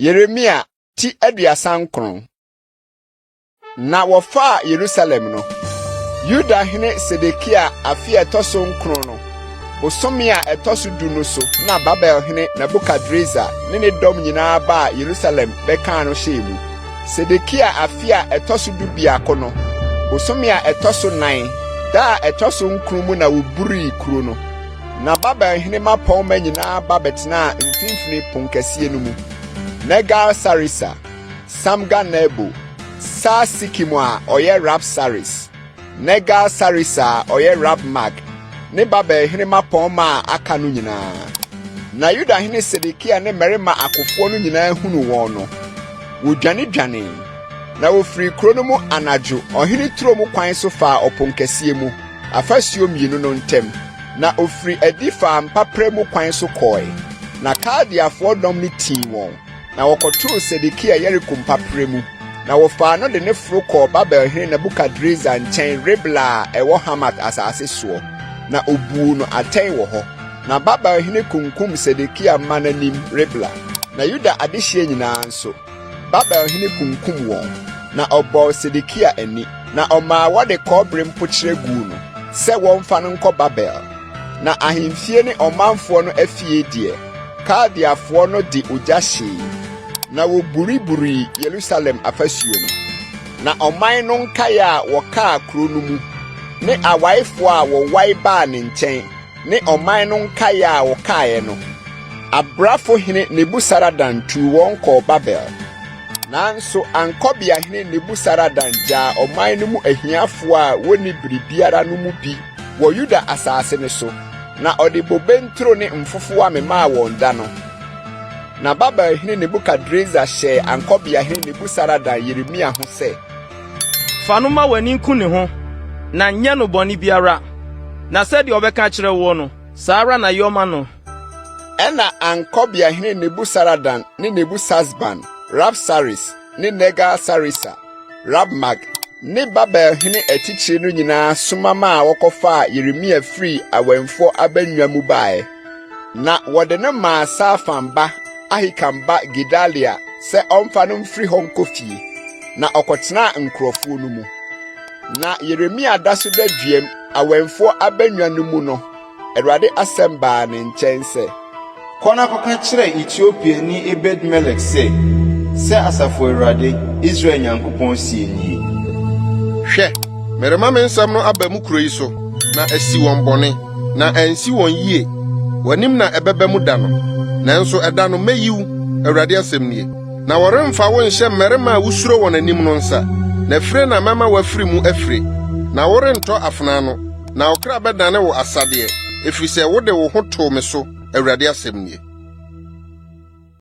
Yeremia ti 39. Na wɔfaa Yerusalem no, Yuda hene Sedekia afe a ɛtɔ so nkron no, bosome a ɛtɔ so du no so na Babel hene Nebukadresar ne ne dɔm nyinaa baa Yerusalem bɛkaa no hyɛɛ mu. Sedekia afe a ɛtɔ so 11 no, bosome a ɛtɔ so nan, da a ɛtɔ so nkron mu na woburii kuro no. Na Babel hene mmapɔmma nyinaa ba bɛtenaa mfimfini ponkɛseɛ no mu. Nergal-Sareser, Samgar-Nebo, Sar-Sekim a ɔyɛ Rab-Saris, Nergal-Sareser a ɔyɛ Rab-Mag, ne Babel hene mmapɔmma a aka no nyinaa. Na Yuda hene Sedekia ne mmarima akofoɔ no nyinaa hunuu wɔn no, wɔdwanedwanee, na wɔfirii kuro no mu anadwo ɔhene turo mu kwan so faa ɔponkɛseɛ mu, afasuo mmienu no ntam, na ɔfirii adi faa mpaperɛ mu kwan so kɔe. Na Kaldeafoɔ dɔm no tii wɔn, na wɔkɔtoo Sedekia Yeriko mpaperɛ mu, na wɔfaa no de no foro kɔɔ Babel hene Nebukadresar nkyɛn Ribla a ɛwɔ Hamat asase soɔ, na ɔbuu no atɛn wɔ hɔ. Na Babel hene kunkum Sedekia mma no anim Ribla, na Yuda adehyeɛ nyinaa nso, Babel hene kunkum wɔn. Na ɔbɔɔ Sedekia ani, na ɔmaa wɔde kɔbere mpokyerɛ guu no, sɛ wɔmfa no nkɔ Babel. Na ahemfie ne ɔmanfoɔ no afie deɛ, Kaldeafoɔ no de ogya hyee, na wɔburiburii Yerusalem afasuo no. Na ɔman no nkaeɛ a wɔkaa kuro no mu, ne awaefoɔ a wɔwae baa ne nkyɛn, ne ɔman no nkaeɛ a wɔkaeɛ no, abrafohene Nebusaradan tuu wɔn kɔɔ Babel. Nanso ankɔbeahene Nebusaradan gyaa ɔman no mu ahiafoɔ a wonni biribiara no mu bi wɔ Yuda asase no so, na ɔde bobe nturo ne mfofowa memaa wɔn da no. Na Babelhene Nebukadresar hyɛɛ ankɔbeahene Nebusaradan Yeremia ho sɛ, Fa no ma w'ani nku ne ho, na nyɛ no bɔne biara, na sɛdeɛ ɔbɛka akyerɛ woɔ no, saa ara na yɔ ma no. Ɛnna ankɔbeahene Nebusaradan ne Nebusasban, Rabsaris ne Nergal-Sareser, Rabmag ne Babelhene atitire no nyinaa soma maa wɔkɔfaa Yeremia firii awɛmfoɔ abannwa mu baeɛ. Na wɔde no maa Safan ba Ahikam ba Gedalia sɛ ɔmfa no mfiri hɔ nkɔ fie, na ɔkɔtenaa nkurɔfoɔ no mu. Na Yeremia da so da duam awɛmfoɔ abannwa no mu no, Awurade asɛm baa ne nkyɛn sɛ, Kɔ na kɔka kyerɛ Etiopiani Ebed-Melek sɛ, 'Sɛ Asafo Awurade, Israel Nyankopɔn seɛ nie. Hwɛ, merema me nsɛm no aba mu kuro yi so, na asi wɔn bɔne, na ansi wɔn yie. W'anim na ɛbɛba mu da no, nanso ɛda no mɛyi wo, Awurade asɛm nie. Na wɔremfa wo nhyɛ mmarima a wusuro wɔn anim no nsa, na fire na mɛma woafiri mu afire, na worentɔ afena ano, na wo kra bɛdane wo asadeɛ, ɛfiri sɛ wode wo ho too me so, Awurade asɛm nie.